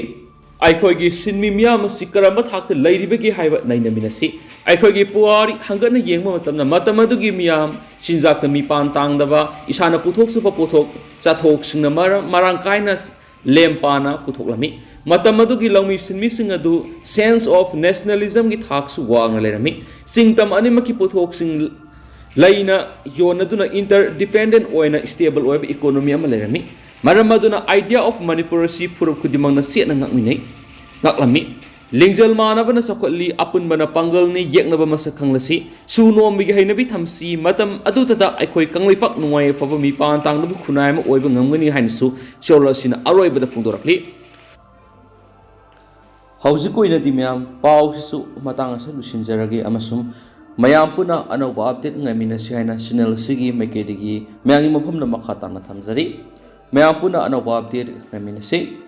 ꯑꯩꯈꯣꯏꯒꯤ ꯁꯤꯟꯃꯤ ꯃꯤꯌꯥꯝ ꯑꯁꯤ ꯀꯔꯝꯕ ꯊꯥꯛꯇ ꯂꯩꯔꯤꯕꯒꯦ ꯍꯥꯏꯕ ꯅꯩꯅꯃꯤꯟꯅꯁꯤ꯫ ꯑꯩꯈꯣꯏꯒꯤ ꯄꯨꯋꯥꯔꯤ ꯍꯪꯒꯠꯅ ꯌꯦꯡꯕ ꯃꯇꯝꯗ ꯃꯇꯝ ꯑꯗꯨꯒꯤ ꯃꯤꯌꯥꯝ ꯆꯤꯟꯖꯥꯛꯇ ꯃꯤꯄꯥꯟ ꯇꯥꯡꯗꯕ, ꯏꯁꯥꯅ ꯄꯨꯊꯣꯛꯆꯕ ꯄꯣꯠꯊꯣꯛ ꯆꯥꯊꯣꯛꯁꯤꯡꯅ ꯃꯔ-, ꯃꯔꯥꯡ ꯀꯥꯏꯅ ꯂꯦꯝ ꯄꯥꯅ ꯄꯨꯊꯣꯛꯂꯝꯃꯤ꯫ ꯃꯇꯝ ꯑꯗꯨꯒꯤ ꯂꯧꯃꯤ ꯁꯤꯟꯃꯤꯁꯤꯡ ꯑꯗꯨ sense of nationalismꯒꯤ ꯊꯥꯛꯁꯨ ꯋꯥꯡꯅ ꯂꯩꯔꯝꯃꯤ꯫ ꯆꯤꯡꯇꯝ ꯑꯅꯤꯃꯛꯀꯤ ꯄꯣꯠꯊꯣꯛꯁꯤꯡ ꯂꯩꯅ ꯌꯣꯟꯅꯗꯨꯅ interdependent ꯑꯣꯏꯅ stable ꯑꯣꯏꯕ economy ꯑꯃ ꯂꯩꯔꯝꯃꯤ꯫ ꯃꯔꯝ ꯑꯗꯨꯅ idea of Manipur ꯑꯁꯤ ꯐꯨꯔꯨꯞ ꯈꯨꯗꯤꯡꯃꯛꯅ ꯆꯦꯠꯅ ꯉꯥꯛꯃꯤꯟꯅꯩ, ꯉꯥꯛꯂꯝꯃꯤ꯫ ꯂꯤꯡꯖꯦꯜ ꯃꯥꯟꯅꯕꯅ ꯆꯥꯎꯈꯠꯂꯤ, ꯑꯄꯨꯟꯕꯅ ꯄꯥꯡꯒꯜꯅꯤ, ꯌꯦꯛꯅꯕ ꯃꯁꯛ ꯈꯪꯂꯁꯤ꯫ ꯁꯨ ꯅꯣꯝꯕꯒꯤ ꯍꯩꯅꯕꯤ ꯊꯝꯁꯤ꯫ ꯃꯇꯝ ꯑꯗꯨꯗꯇ ꯑꯩꯈꯣꯏ ꯀꯪꯂꯩꯄꯥꯛ ꯅꯨꯡꯉꯥꯏ ꯌꯥꯏꯐꯕ ꯃꯤꯄꯥꯟ ꯇꯥꯡꯗꯕ ꯈꯨꯟꯅꯥꯏ ꯑꯃ ꯑꯣꯏꯕ ꯉꯝꯒꯅꯤ ꯍꯥꯏꯅꯁꯨ ꯆꯦꯔꯣꯜ ꯑꯁꯤꯅ ꯑꯔꯣꯏꯕꯗ ꯐꯣꯡꯗꯣꯔꯛꯂꯤ꯫ ꯍꯧꯖꯤꯛ ꯑꯣꯏꯅꯗꯤ ꯃꯌꯥꯝ ꯄꯥꯎꯁꯤꯁꯨ ꯃꯇꯥꯡ ꯑꯁꯤꯗ ꯂꯣꯏꯁꯤꯟꯖꯔꯒꯦ, ꯑꯃꯁꯨꯡ ꯃꯌꯥꯝ ꯄꯨꯟꯅ ꯑꯅꯧꯕ update ꯉꯥꯏꯃꯤꯟꯅꯁꯤ ꯍꯥꯏꯅ channel ꯑꯁꯤꯒꯤ ꯃꯥꯏꯀꯩꯗꯒꯤ ꯃꯌꯥꯝꯒꯤ ꯃꯐꯝꯗ ꯃꯈꯥ ꯇꯥꯅ ꯊꯝꯖꯔꯤ꯫ ꯃꯌꯥꯝ ꯄꯨꯟꯅ ꯑꯅꯧꯕ update ꯉꯥꯏꯃꯤꯟꯅꯁꯤ꯫